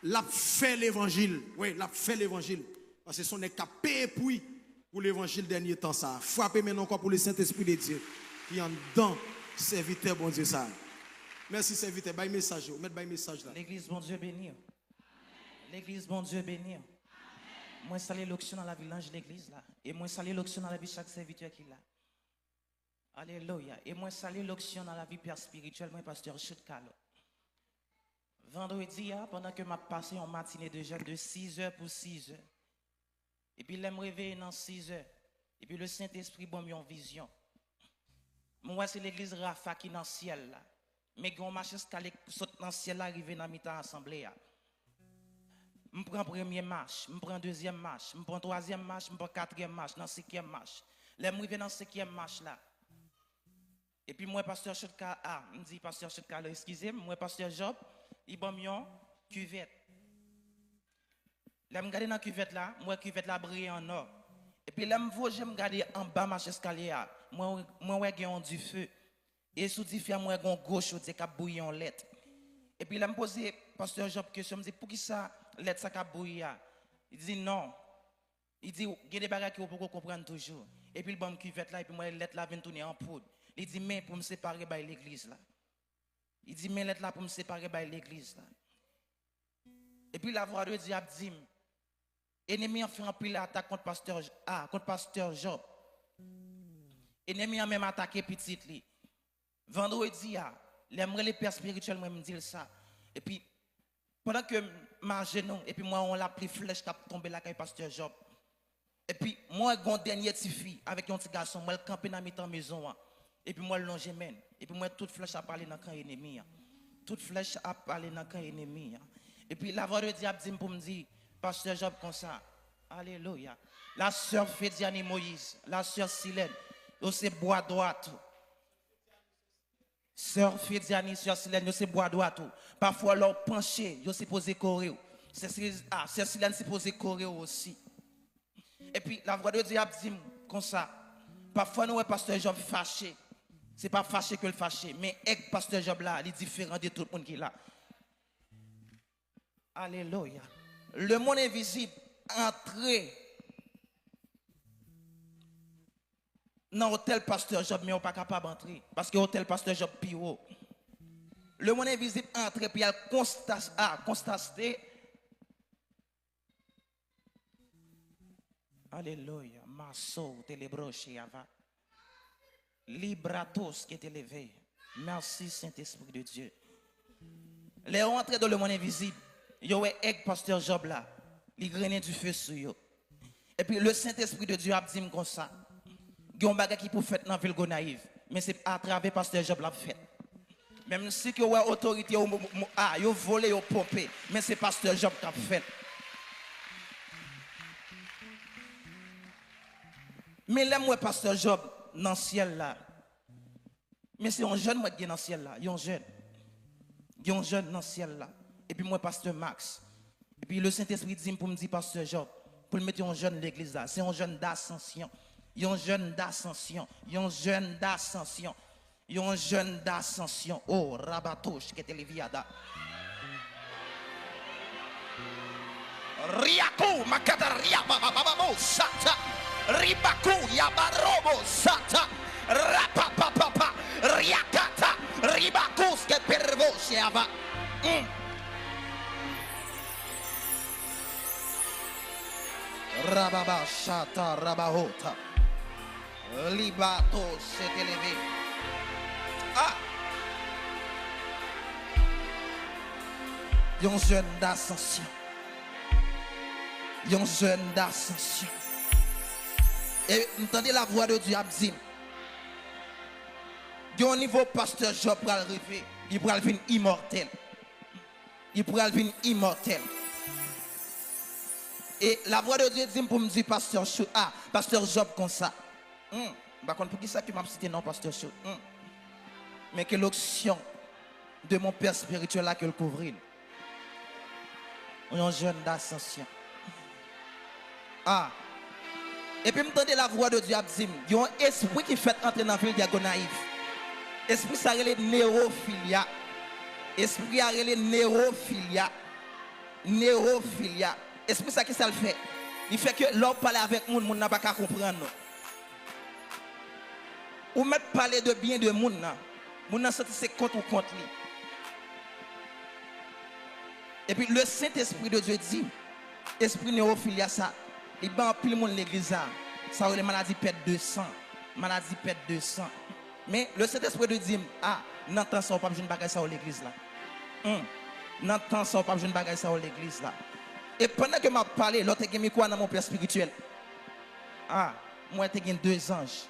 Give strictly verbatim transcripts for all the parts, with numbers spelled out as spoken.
L ap fè levanjil. Wi, l ap fè levanjil. Paske se yon nèg k ap peye pri pou levanjil dènye tan sa a. Frape men nou ankò pou le Sentespri de Dye ki anndan sèvitè Bondye sa a. Mèsi sèvitè, bay mesaj yo, ou mèt bay mesaj la. Legliz, Bondye beni w. Legliz, Bondye beni w. Mwen salye lonksyon nan lavi lanj legliz la. E mwen salye lonksyon nan lavi chak sèvitè ki la. Alelouya. E mwen salye lonksyon nan lavi pè espirityèl mwen, pastè Chut Carlo. Vandredi a, pandan ke m ap pase yon matine de jèn de sizè pou sizè, epi lè m reveye nan sizè, epi le Sentespri ban m yon vizyon. M wè se legliz Rafa ki nan syèl la. Men gen yon mach eskalye k sot nan syèl la rive nan mitan asanble a. M pran premye mach, m pran dezyèm mach, m pran twazyèm mach, m pran katriyèm mach, nan senkyèm mach. Lè m rive nan senkyèm mach la, epi m wè pastè Chut Carlo, a, m di pastè Chut Carlo, eskize m, m wè pastè Job, li ban m yon kivèt. Lè m gade nan kivèt la, m wè kivèt la briye an nò. Epi lè m voye je m gade anba mach eskalye a, mwen, mwen wè gen yon dife. E sou dife a, m wè gen yon gwo chodyè k ap bouyi yon lèt. Epi lè m poze pastè Job kesyon, m di, "Poukisa lèt sa k ap bouyi a?" Li di, "Non." Li di, "Gen de bagay ke w poko konprann toujou." Epi l ban m kivèt la, epi m wè lèt la vin tounen an poud. Li di, "Men pou m separe bay legliz la." Li di, "Men lèt la pou m separe bay legliz la." Epi lavwa de Dye ap di m, enemi an fè anpil atak kont pastè J-, a, kont pastè Job. Enemi an menm atake pitit li. Vandredi a, lè m rele pè espirityèl mwen, m di l sa. Epi, pandan ke m ajenou, epi m wè yon lapli flèch k ap tonbe lakay pastè Job. Epi, m wè yon dènye tifi avèk yon ti gason, m wè l kanpe nan mitan mezon an. Epi, m wè l lonje men l. Epi, m wè tout flèch ap ale nan kan enemi an. Tout flèch ap ale nan kan enemi an. Epi, lavwa de Dye ap di m pou m di pastè Job konsa. Alelouya. La sè Fediani Moïse, la sè Silèn, yo se bwa dwat ou. Sè Fediani, sè Silèn, yo se bwa dwat ou. Pafwa, lè w panche, yo sipoze kore w. Sè Sil-, a, sè Silèn sipoze kore w osi. Epi, lavwa de Dye ap di m konsa, pafwa nou wè pastè Job fache. Se pa fache ke l fache, men èg pastè Job la, li diferan de tout moun ki la. Alelouya. Lemonn envizib antre nan otèl pastè Job, men yo pa kapab antre, paske otèl pastè Job pi wo. Lemonn envizib antre, epi al konstas-, a, konstate. Alelouya. Maso telebroche ava. Libratos ke te leve. Mèsi, Sentespri de Dye. Lè yo antre dan lemonn envizib, yo wè èg pastè Job la, li grennen dife sou yo. Epi, le Sentespri de Dye ap di m konsa, gen yon bagay ki pou fèt nan vil Gonayiv, men se atravè pastè Job l ap fèt. Menm si ke w wè otorite yo, mo-, mo-, a, yo vole, yo ponpe, men se pastè Job k ap fèt. Men lè m wè pastè Job nan syèl la, men se yon jèn mwen gen nan syèl la, yon jèn. Gen yon jèn nan syèl la. Epi m wè pastè Max. Epi le Sentespri di m pou m di pastè Job, pou l mete yon jèn legliz la. Se yon jèn dasansyon. Yon jèn dasansyon. Yon jèn dasansyon. Yon jèn dasansyon. Oh, rabatouch, ke te leviada. Riaku makata riababababo sata. Ribaku yabarobo sata. Rapapapapa. Riakata. Ribakus ke pervo sheava. Mm. Rababa shata rabahota. Libato seteleve. Ah! Yon jèn dasansyon. Yon jèn dasansyon. E m tande lavwa de Dye ap di m, gen yon nivo pastè Job pral rive, li pral vin imòtèl. Li pral vin imòtèl. E lavwa de Dye di m pou m di pastè Chou, a, pastè Job konsa. Hmm, m pa konn poukisa ke m ap site non pastè Chou. Hmm. Men ke l'onction de mon père spirituel la ke l kouvri l. Yon jèn dasansyon. Ah. Epi m tande lavwa de Dye ap di m, gen yon espri ki fèt antre nan vil de Gonayiv. Espri sa rele newofilya. Espri a rele newofilya. Newofilya. Espri sa, kisa l fè? Li fè ke lè w pale avèk moun, moun nan pa ka konprann ou. Ou mèt pale de byen de moun nan. Moun nan santi se kont ou kont li. Epi, le Saint-Esprit de Dieu di, espri newofilya sa, li ban anpil moun legliz la. Sa yo rele maladi pèt de san. Maladi pèt de san. Men, le Saint-Esprit de Dieu di m, a, nan tan sa, w p ap jwenn bagay sa yo legliz la. Hmm. Nan tan sa, w p ap jwenn bagay sa yo legliz la. E pandan ke m ap pale, lè w te gen mikwo a nan men w, pè espirityèl. A, m wè te gen de zanj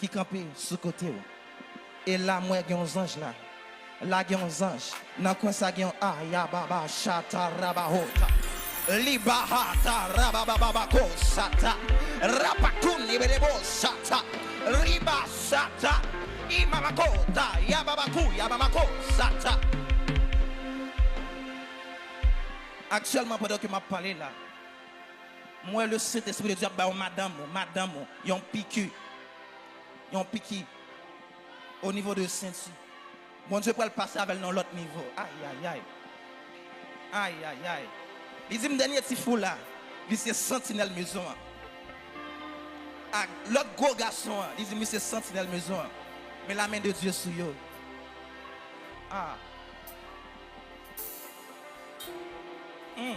ki kanpe sou kote w. E la, m wè gen yon zanj la. La, gen yon zanj. Nan kwen sa, gen yon ayababa, chata, rabahota. Libahata, rabababako, sata. Rapakuni, belebo, sata. Riba, sata. Imamako, ta, yababaku, yabamako, sata. Aktyèlman, pandan ke m ap pale la, m wè le Saint-Esprit de Dieu ap ba yon madanm ou, madanm ou, yon piki. Yon piki. O nivo de senti. Bondye pral pase avè l nan lòt nivo. Ayayay. Ayayay. Li di m dènye ti fou la, li se santinèl mezon an. Ak lòt gwo gason an, li di m li se santinèl mezon an. Men la men de Dye sou yo. Ah. Hmm.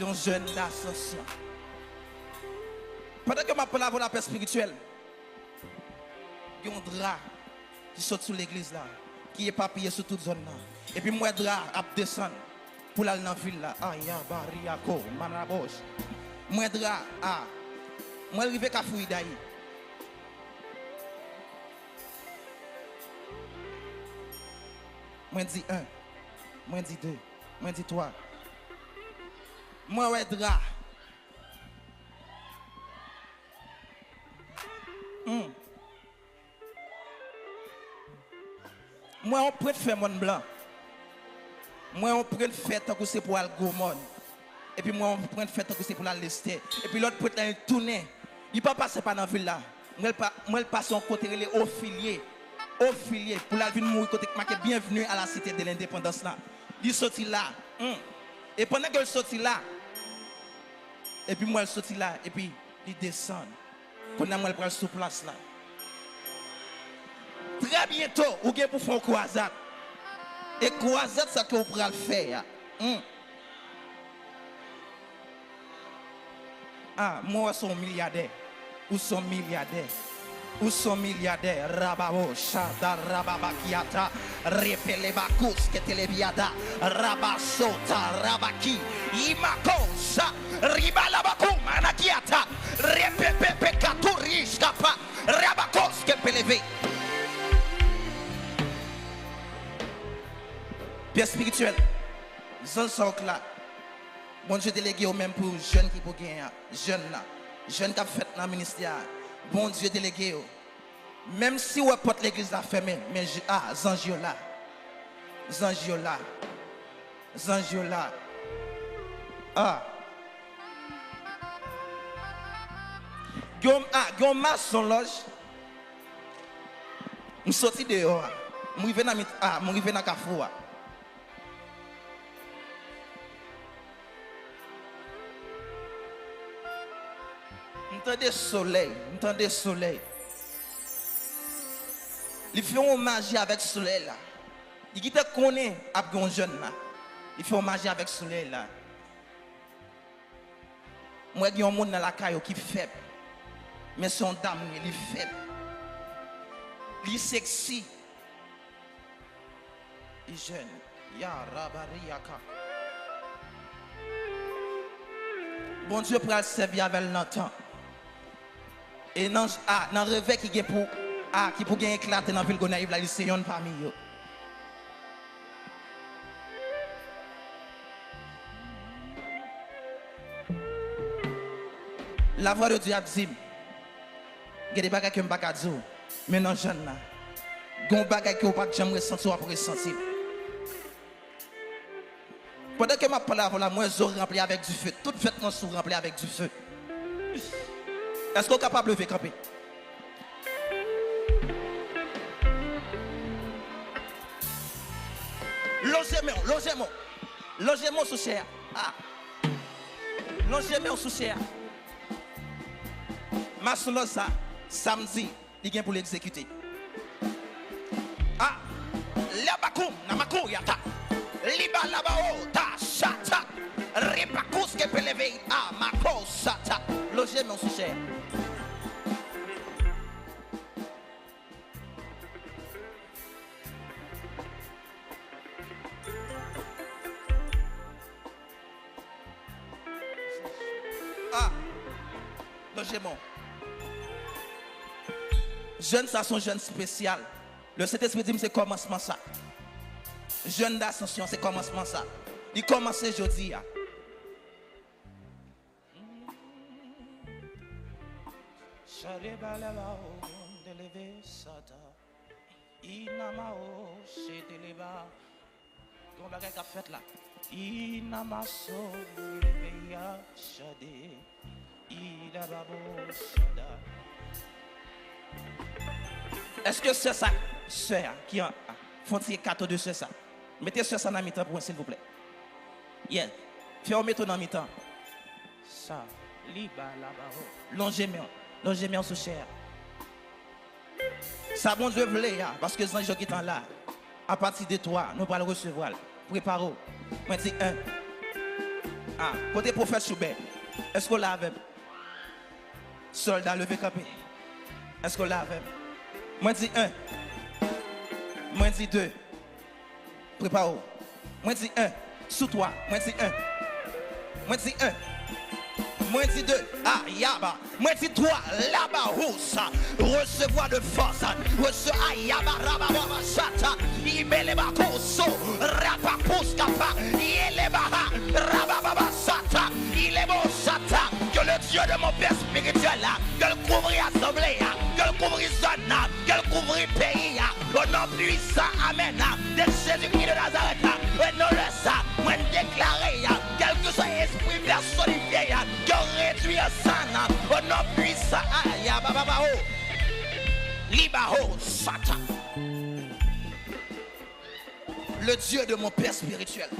Yon jèn dasansyon. Pandan ke m ap pale avè w lapè espirityèl, gen yon dra ki sot sou legliz la, ki epapiye sou tout zòn nan. Epi m wè dra ap desann pou l al nan vil la. Aya, bariyako, manaboch. M wè dra a. M wè l rive Kafou Idayi. Mwen di en. Mwen di de. Mwen di twa. Mwen wè dra. Hmm. Mwen yon prent fè mòn blan. Mwen yon prent fè tankou se pou al Gwo Mòn. Epi mwen yon prent fè tankou se pou l al Lestè. Epi lòt prent la, li tounen. Li pa pase pa nan vil la. Mwen l pa, mwen l pase yon kote rele Ofilye. Ofilye. Pou l al vin mouri kote k make Bienvenue à la Cité de l'Indépendance la. Li soti la. Hmm. E pandan ke l soti la, epi mwen l soti la, epi li desann. Kounye a mwen l pral sou plas la. Trè byento, ou gen pou fè yon kwazad. E kwazad sa ke w pral fè a. Hmm. Ah, mwen wè se yon milyadè. Ou se yon milyadè. Ou se yon milyadè. Rababo, shada, rababa, kiyata, repele, bakous, ketele, biyada, rabasota, rabaki, imako, sa, riba, labakou, manakiyata, repepepe, katurish, kapa, rabakos, kepeleve. Pi espirityèl, zanj sa yo k la. Bondye delege yo menm pou jèn ki pou genyen an, jèn nan, jèn k ap fèt nan ministè a. Bondye delege yo. Menm si w wè pòt legliz la fèmen, men je, a, zanj yo la. Zanj yo la. Zanj yo la. A. Gen yon, a, gen yon masonlòj. M soti deyò a. M rive nan mit, a, m rive nan kafou a. M tande solèy, m tande solèy. Li fè yon maji avèk solèy la. Li gentan konnen ap gen yon jèn la. Li fè yon maji avèk solèy la. Mwen gen yon moun nan lakay yo ki fèb. Men se yon dam li ye, li fèb. Li seksi. Li jèn. Ya rabariyaka. Bondye pral sèvi avè l nan tan. E nan, a, nan revè ki gen pou, a, ki pou gen eklate nan vil Gonayiv la, li se yonn pami yo. Lavwa de Dye ap di m, gen de bagay ke m pa ka di w, men nan jèn nan, gen yon bagay ke w pa t janm resanti, w ap resanti l. Pandan ke m ap pale avè w la, m wè zo ranpli avèk dife. Tout vètman sou ranpli avèk dife. Èske w kapab leve kanpe? Lonje men w, lonje men w. Lonje men w sou chè a. Ah. Lonje men w sou chè a. Mason lòz sa, samdi, li gen pou l egzekite. Ah. Labakoum, namakou, yata. Liba, laba, o, ta, chata. Ripakous, ke peleve, a, mako, sata. Lonje men w sou chè a. Ah, lonje men w. Jèn sa se yon jèn espesyal. Le Sentespri di m se kòmansman sa. Jèn dasansyon, se kòmansman sa. Li kòmanse jodi a. Shale bala ba o deleve sata. Inama o shedeleba. Gen yon bagay k ap fèt la. Inama so deleve ya shade. Idababo shada. Èske sè sa, sè a, ki an, fè yon ti ekato de sè sa. Mete sè sa nan mitan pou mwen, silvouplè. Yeah. Fè yo mete w nan mitan. Sa, li ba la ba ho. Lonje men w. Lonje men w sou chè a. Sa Bondye vle a, paske zanj yo gentan la. Apati de twa, nou pral resevwa l. Prepare w. Mwen di en. Ah, kote pwofèt Choubè? Èske w la avè m? Sòlda, leve kanpe. Èske w la avè m? Mwen di en. Mwen di de. Prepare w. Mwen di en. Sou twa. Mwen di en. Mwen di en. Mwen di de. Ayaba. Mwen di twa. Laba housa. Resevwa de fòs. Rese ayaba rababa shata. Ibele bakoso. Rapa pouskapa. Yele baha. Rababa sata. Ilebo sata. Que le Dieu de mon père spirituel, que l kouvri asanble a, que l kouvri zòn nan, que l kouvri peyi a. O non pwisan, amèn, de Jezikri de Nazarèt, e non le sa, mwen deklare, kèlkeswa espri pèsonifye, ke yo redwi an san, o non pwisan, aya, ba, ba, ba, o. Liba, ho, sata. Le Dieu de mon père spirituel.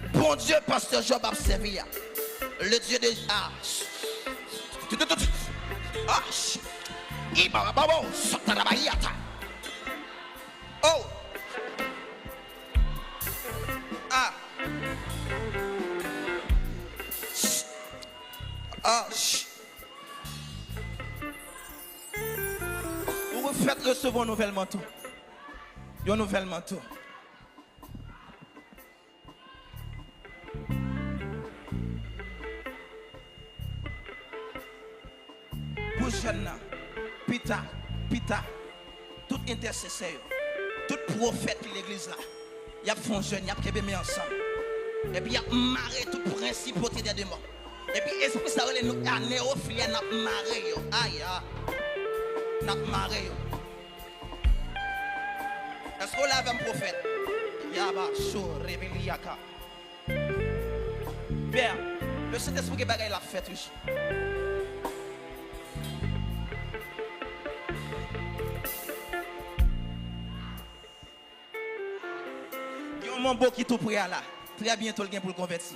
Bondye pastè Job ap sèvi a. Le Dieu de, ah. Ah. Ibababo, satarabayata. Oh. Ah. Ah. Ou fèt resevwa yon nouvèl manto. Yon nouvèl manto. Pou jèn nan, pita, pita, tout entèsesè yo, tout pwofèt ki legliz la, y ap fè yon jèn, y ap kenbe men ansanm. Epi y ap mare tout prensipalite dè demon. Epi espri sa yo rele nou, a newofili a, n ap mare yo. Aya. N ap mare yo. Èske w la avè m, pwofèt? Yaba, sho, rebeliyaka. Pè, le Sentespri gen bagay l ap fè toujou. Gen yon manbo ki tou pre a la. Trè byento l gen pou l konvèti.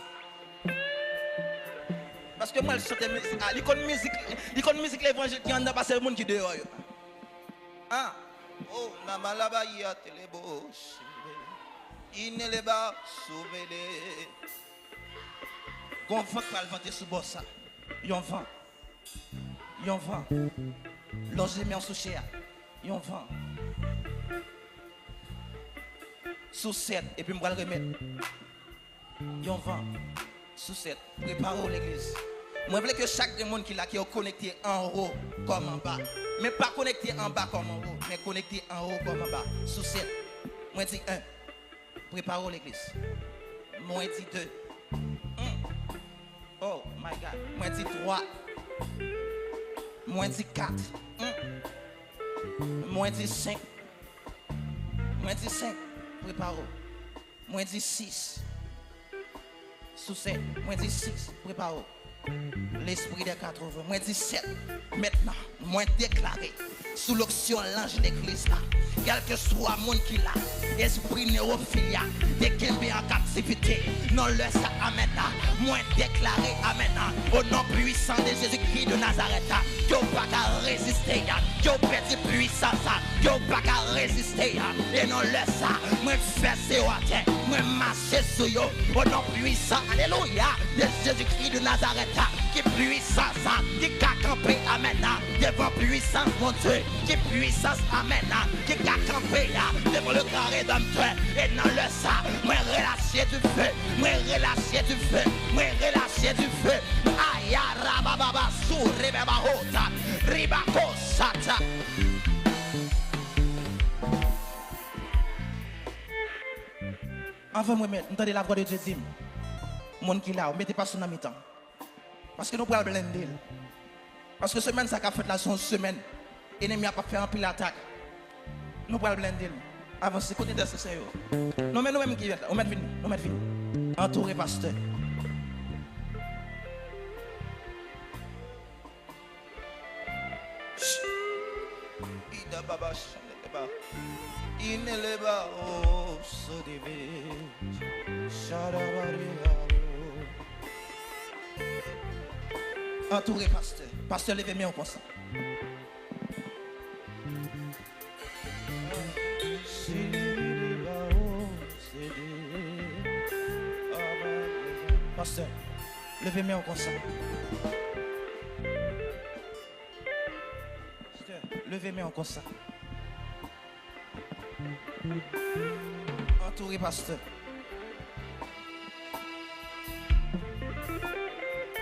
Paske mwen l chante mizik, ah, li konn mizik, li konn mizik levanjil ki anndan pase moun ki deyò yo. Ah. Oh, namalabaya telebo, ineleba, souvele. Gon van k pral vante sou bò sa. Yon van. Yon van. Lonje men w sou chè a. Yon van. Sou sèt, epi m pral remèt. Yon van. Sou sèt. Prepare w, legliz. Mwen vle ke chak grenn moun ki la, ke yo konekte anwo kòm anba. Men pa konekte anba kòm anwo, men konekte anwo kòm anba. Sou sèt. Mwen di en. Prepare w, legliz. Mwen di de. Hmm. Oh my God. Mwen di twa. Mwen di kat. Hmm. Mwen di senk. Mwen di senk. Prepare w. Mwen di sis. Sou sèt. Mwen di sis. Prepare w. Lespri dè katreven. Mwen di sèt. Mentnan, mwen deklare. Sou loksyon lanj legliz la, kèlkeswa moun ki la, espri newofili a te kenbe an kaptivite. Nan lè sa, amèn la, mwen deklare, amèn la, o non pwisan de Jezikri de Nazarèt la, ke w pa ka reziste a, ke w pèdi pwisans la, ke w pa ka reziste a. E nan lè sa, mwen fèse yo atè, mwen mache sou yo, o non pwisan, alelouya, de Jezikri de Nazarèt la, ki pwisans la, ki ka kanpe, amèn la, devan pwisans Bondye, ki pwisans, amèn la, ki ka kanpe a, devan le gran Redanmtè. E nan lè sa, mwen relache dife, mwen relache dife, mwen relache dife. Aya rabababa sou rebeba hota, ribako sata. Anvan mwen met, m tande lavwa de Dye di m, moun ki la, ou mete pastè nan mitan. Paske nou pral blende l. Paske semèn sa k ap fèt la se yon semèn enemi a p ap fè anpil atak. Nou pral blende l. Avanse, kote entèsesè yo? Non, men nou menm ki mèt la, ou mèt vini, nou mèt vini. Antoure pastè. Ida baba shandeleba. Ineleba o sodebe. Shadabariya o. Antoure pastè. Pastè, leve men w konsa. Pastè, leve men w konsa. Pastè, leve men w konsa. Antoure pastè.